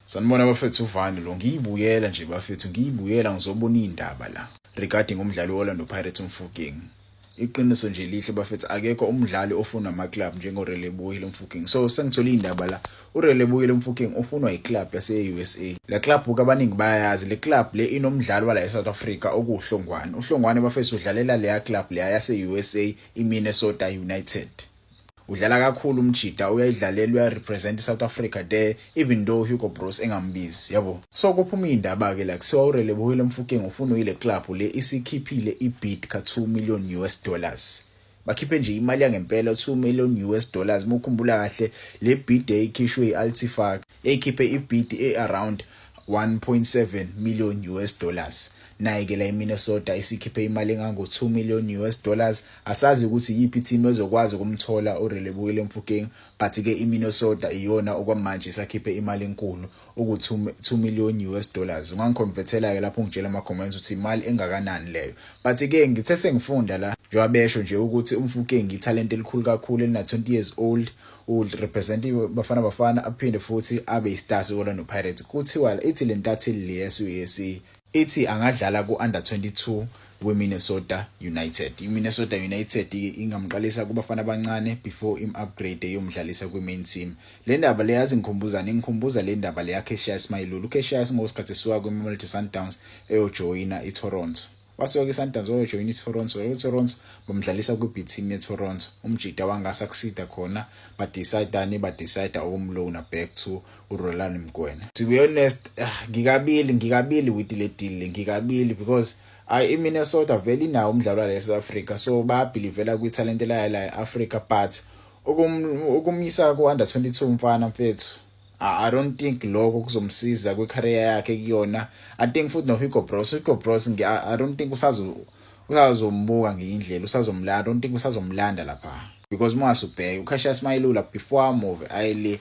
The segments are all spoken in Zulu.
Sanibona bafethu, uvani lo. Ngiyibuyela nje bafethu, ngiyibuyela ngizobona indaba la regarding umdlali we-Orlando Pirates uMofokeng. Iqiniso nje lihle bafethu, akekho umdlali ofuna ama-club njengoRelebohile Mofokeng. So sengithole indaba la, uRelebohile Mofokeng ufunwa i-club yase-USA. Le club abaningi bayayazi, le club le inomdlali wala e-South Africa okuwuHlongwane. UHlongwane bafethu udlalela leya club leya yase-USA, iMinnesota United. Udlala kakhulu umjida, uyayidlalela, uyarepresent i-South Africa there, even though Hugo Broos engambizi, yabo. So kuphuma indaba ke la, kuthiwa uRelebohile Mofokeng ufuna uyile club le, isikhiphile i-bid ka 2 million US dollars. Bakhiphe nje imali yangempela, 2 million US dollars. Mukhumbula kahle, le bid eyikhishwe i-Al-Ettifaq, eyikhiphe i-bid e-around 1.7 million US dollars. Naye ke la eMinnesota isikhiphe imali engango 2 million US dollars. Asazi ukuthi yiphi team ezokwazi ukumthola uRelebohile Mofokeng, but ke iMinnesota iyona okwamanje isakhiphe imali enkulu uku 2 million US dollars. Ungangiconvertela ke lapho, ungitshela ama comments ukuthi imali engakanani leyo. But ke ngithe sengifunda la, njengoba besho nje ukuthi uMofokeng italent elikhulu kakhulu, elina 20 years old, urepresent Bafana Bafana, aphinde futhi abe i-star se-Orlando Pirates. Kuthiwa ithi le ntatheli le yase-USA ithi angadlala ku-under 22 we-Minnesota United. I-Minnesota United ingamqalisa kubafana abancane before im-upgrade yomdlalisa kwi-main team. Le ndaba le yazi ngikhumbuzani? Ngikhumbuza le ndaba le yaCassius Mailula. UCassius ngosikhathi esuka kwi-Mamelodi Sundowns eyojoyina i-Toronto, wasuka kwi-Sundowns wayojoyina i-Toronto. I-Toronto bamdlalisa kwi-B team ye-Toronto. Umjida wangasucceeda khona, badecide badecide ukumloana back to uRulani Mokwena. To be honest, ngikabili, ngikabili with le deal le, ngikabili, because ayi, iMinnesota vele inawo umdlalo wala eSouth Africa, so bayabelievela kwi-talent layo la e-Africa. But ukumisa ku-under 22 umfana mfethu, I don't think lokho kuzomsiza kwi-career yakhe kuyona. I think futhi no Hugo Broos, Hugo Broos I don't think usazombuka ngeyindlela usazomlanda. I don't think usazomlanda lapha, because uma usubheka uCassius Mailula before amove ayile,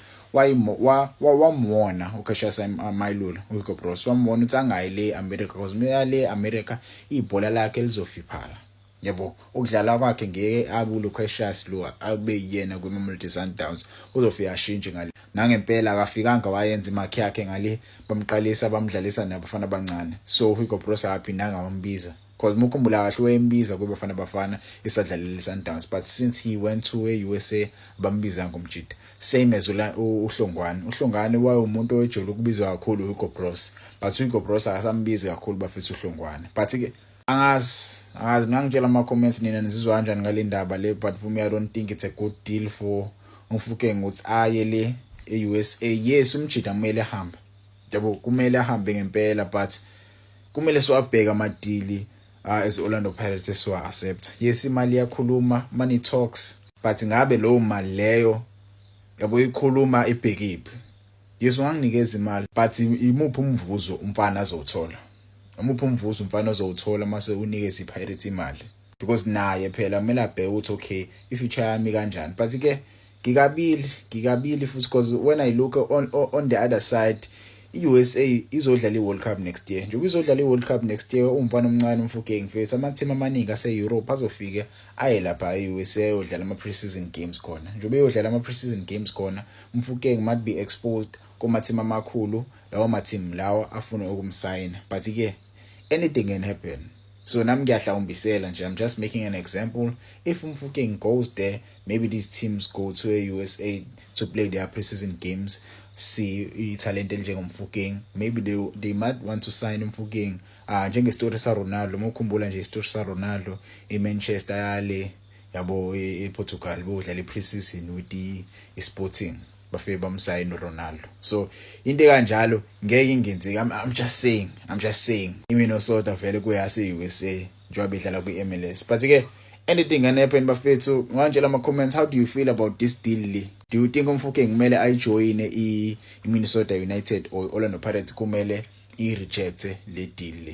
wamwona uCassius Mailula, uHugo Broos wamwona ukuthi angayi le America, because uma le America ibhola lakhe lizofiphala, yabo. Ukudlala kwakhe ngeke abule uCassius lo abe yena kwiMamelodi Sundowns, uzofika ashintshe ngale. Nangempela akafikanga wayenza imark yakhe ngale, bamqalisa bamdlalisa nabafana abancane. So Hugo Broos akaphindanga wambiza, because mukhumbula kahle wayembiza kuBafana Bafana isadlalela iSundowns, but since he went to e-USA bambiza ngomjida. Same as uHlongwane. UHlongwane wayewumuntu owejwayele ukubizwa kakhulu uHugo Broos, but uHugo Broos akasambizi kakhulu bafethu uHlongwane. But ke angazi, angazi, ngangitshela ama comments nina nizizwa kanjani ngale ndaba le. But for me, I don't think it's a good deal for uMofokeng ukuthi aye le e-USA. Yes, umjida kumele ahambe, yabo, kumele ahambe ngempela, but kumele siwabheke ama-deal as Orlando Pirates esiwa accept. Yes, imali iyakhuluma, money talks, but ngabe lowo mali leyo, yabo, ikhuluma ibhekiphi? Yes, unganginikeza imali, but imuphi umvuzo umfana azowuthola? Umuphi umvuzo umfana azowuthola mase unikeza iPirates imali? Because naye phela kumele abheke ukuthi okay, ifuture yami kanjani. But ke ngikabili, ngikabili futhi, because when I look on the other side, i-USA izodlala i-World Cup next year. Njengoba izodlala i-World Cup next year, umfana omncane uMofokeng mfethu, ama-team amaningi ase-Europe azofike aye lapha e-USA ayodlala ama-pre-season games khona. Njengoba eyodlala ama-pre-season games khona, uMofokeng might be exposed kuma-team amakhulu, lawo ma-team lawo afuna ukumsayina. But ke anything can happen, so nami ngiyahlawumbisela nje, I'm just making an example. If uMofokeng goes there, maybe these teams go to a-USA to play their pre-season games, see ithalente elinjengoMofokeng, maybe they might want to sign uMofokeng, njengestory sa Ronaldo. Mukhumbula nje istory sa Ronaldo, eManchester yale, yabo, ePortugal bodlala ipreseason with iSporting, bafike bamsayina uRonaldo. So into kanjalo ngeke ingenzeki. I'm just saying, I'm just saying, iMinnesota vele kuyase USA njengoba bedlala kwi-MLS, but ke anything can happen bafethu. Ngangitshela ama comments, how do you feel about this deal le? Do you think uMofokeng kumele ayijoyine i-Minnesota United or Orlando Pirates kumele i-reject le deal le?